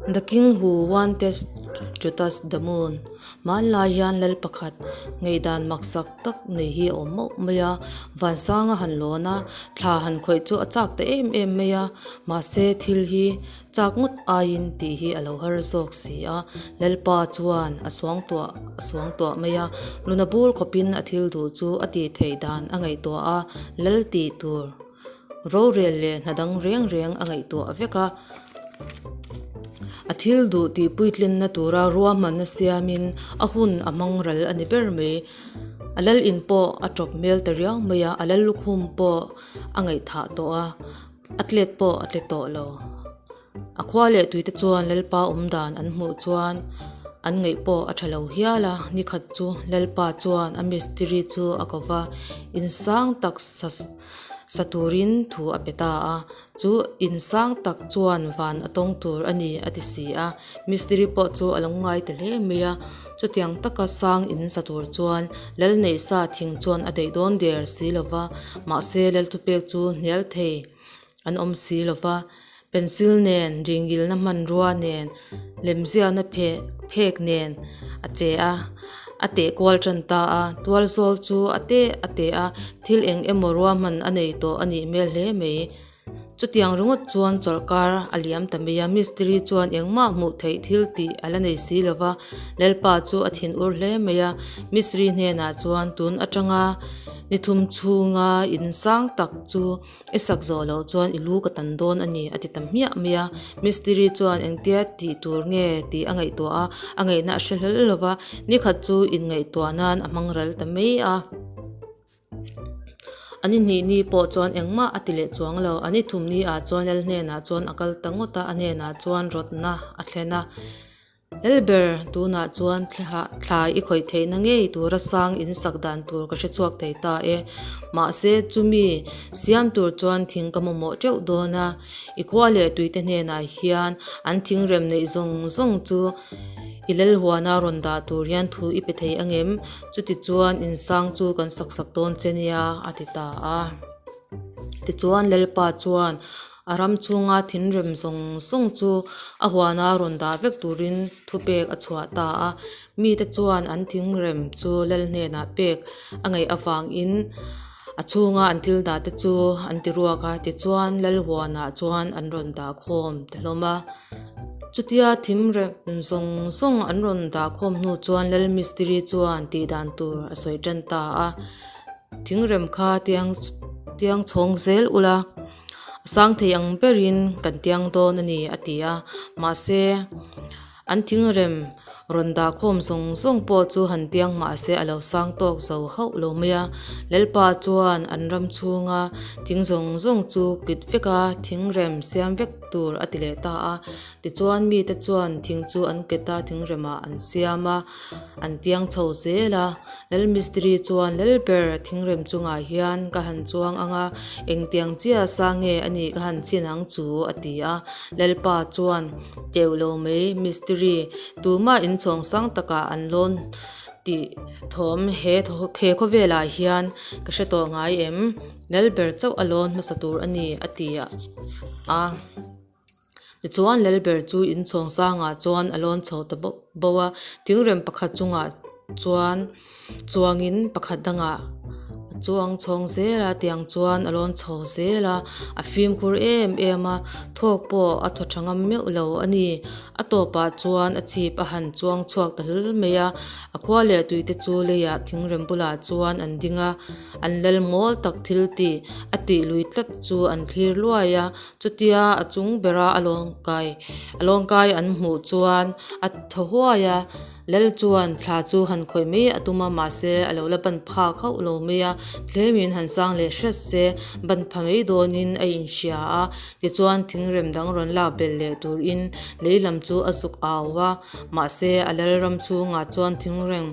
The king who wanted to touch the moon Hmanlai hian lal pakhat ngaihdan maksak tak nei hi a awm mauh mai a, vansanga han lawn a, thla han khawih chu a chak ta em em mai a, mahse thil hi chak ngawt aiin tih hi a lo har zawk si a, Lalpa chuan a suangtuah a suangtuah mai a, luna bur khawpin a thil duh chu a tih theih dan a ngaihtuah a, lal tih tur rorel leh hna dang reng reng a ngaihtuah vek a. A thil duh tih puitlinna tura ruahmanna siamin a hun a hmang ral a ni ber mai. A lal in pawh a tawp hmel ta riau mai a, a lal lukhum pawh a ngaihthah tawh a, a tlet pawh a tle tawh lo. A khua leh tuite chuan Lalpa awm dan an hmuh chuan an ngaih pawh a tha lo hial a, nikhat chu Lalpa chuan a mistiri chu a ko va, insang tak sa sa turin thu a pe ta a, chu insang tak chuan van a tawng tur a ni a ti si a, mistiri pawh chu a lo ngai ta hle mai a, chutiang taka sang in sa tur chuan lal neihsa thing chuan a daih dawn der si lo va, mahse lal thupek chu hnial thei an awm si lo va, pencil nen ringilna hmanrua nen lemziahna pheh phek nen a che a a teh kual tan ta a tual zawl chu a teh a teh a thil eng emaw ruahman a nei tawh a nih hmel hle mai chutiang ringawt chuan chawlhkar a liam ta mai a mistiri chuan engmah hmuh theih thil tih a la nei si lo va lalpa chu a thin ur hle mai a mistiri hnenah chuan tun atanga ni thum chhunga in sang tak chu I sak zawh loh chuan i lu ka tan dawn a ni a ti ta hmiah mai a. Mistiri chuan engtia tih tur nge tih a ngaihtuah a, a ngaihna a hre hlawl lo va, nikhat chu inngaihtuah nan a hmang ral ta mai a. A ni hnih ni pawh chuan engmah a ti leh chuang lo. A ni thum ni ah chuan lal hnenah chuan a kal ta ngawt a, a hnenah chuan rawtna a thlen a. Helber, tunah chuan thla i khawih theihna ngei tura sang in sak dan tur ka hre chhuak thei ta e. Mahse, chumi siam tur chuan thing ka mamawh teuh dawn a. I khua leh tuite hnenah hian an thing rem neih zawng zawng chu i lalhuana rawn dah tur hian thu i pe thei angem? Chutichuan insang chu kan sak sak dawn che nia, a ti ta a. Tichuan Lalpa chuan A ram chhunga thinrem zawng zawng chu a huana rawn dah vek turin thupek a chhuah ta a. Mite chuan an thingrem chu lal hnenah pek a ngaih avangin a chhunga an thil dah te chu an ti ruak a, tichuan lal huanah chuan an rawn dah khawm ta hlawm a. Chutia thingrem zawng zawng an rawn dah khawm hnu chuan lal mistiri chuan tih dan tur a sawi tan ta a. Thingrem kha tiang tiang chhawng zel ula. A sang thei ang berin kan tiang dawn a ni a ti a mahse an thingrem rawn dah khawm zawng zawng pawh chu han tiang mahse a lo sang tawk zo hauh lo mai a Lalpa chuan an ram chhunga thing zawng zawng chu kit vek a thingrem siam vek tur a ti leh ta a tichuan mite chuan thing chu an ket a thingremah an siam a. An tiang chho zel a, Lal mistiri chuan lal ber thingrem chungah hian ka han chuang ang a, engtiang chiah sa nge a nih ka han chhin ang chu a ti a. Lalpa chuan teuh lo mai mistiri tumah inchhawng sang takah an lawn tih thawm he he khawvelah hian ka hre tawh ngai em? Lal ber chauh a lawn hmasa tur a ni a ti a. Tichuan Lalber chu inchhawng sangah chuan a lawn chho ta bauh bauh a, thingrem pakhat chungah chuan chuangin pakhat dangah a chuang chhawng zel a, tiang chuan a lawn chho zel a, a fimkhur em em a, thawk pawh a thaw tha ngam meuh lo a ni. A tawpah chuan a chhip a han chuang chhuak ta hlul mai a, a khua leh tuite chu leiah thingrem bulah chuan an ding a, an lal mawl tak thil tih a tih lui tlat chu an thlir luai a. Chutia a chung bera a lawngkai a lawngkai an hmuh chuan a thaw huai a, Lal chuan thla chu han khawih mai a tum a mahse a lo la ban phak hauh lo mai a, tlemin han sang leh hret se ban pha mai dawnin a inhria a, tichuan thingrem dang rawn lak belh leh turin lei lam chu a zuk au a, mahse a lal ram chhungah chuan thingrem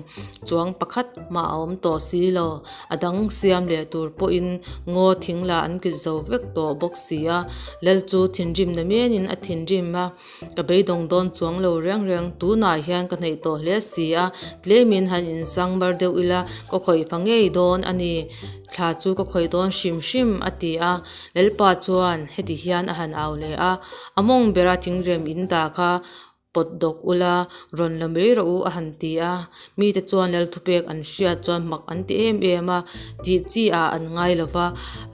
chuang pakhat mah a awm tawh si lo. A dang siam leh tur pawhin ngaw thing lah an kit zo vek tawh bawk si a, Lal chu thinrim na menin a thinrim a, ka beidawng dawn chuang lo reng reng, tunah hian ka hnaih tawh hle si a, tlemin han insang mar deuh ila ka khawih hma ngei dawn a ni, thla chu ka khawih dawn hrim hrim a ti a, Lalpa chuan heti hian a han au leh a, a mawng bera thingrem in dah kha. Pawt dawk ula, rawn la mai rawh u a han ti a. Mite chuan lal thupek an hriat chuan mak an ti em em a, tih chi ah an ngai lo va,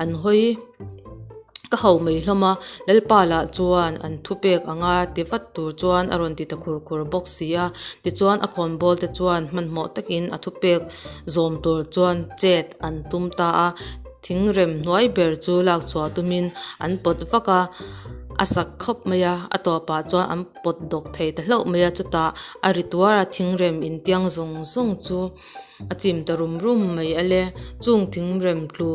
an hawi ka ho mai hlawm a. Lalpa lah chuan an thupek anga ti vat tur chuan a rawn ti ta khur khur bawk si a. Tichuan a khawnbawl te chuan hmanhmawh takin a thupek zawm tur chuan chet an tum ta a. Thingrem hnuai ber chu lak chhuah tumin an pawt vak a, a sak khawp mai a, a tawpah chuan an pawt dawk thei ta hlauh mai a, chutah a ri tuar a thingrem intiang zawng zawng chu a chim ta rum rum mai a le, chung thingrem tlu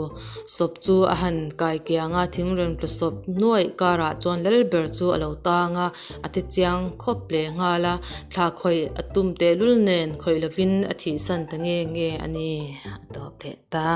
sawp chu a han kai kiang a, thingrem tlu sawp nuaih karah chuan lal ber chu a lo tang a, a ti chiang khawp leh nghal a, thla khawih a tum tehlul nen khawih lovin a thihsan ta nge nge a ni a tawp leh ta.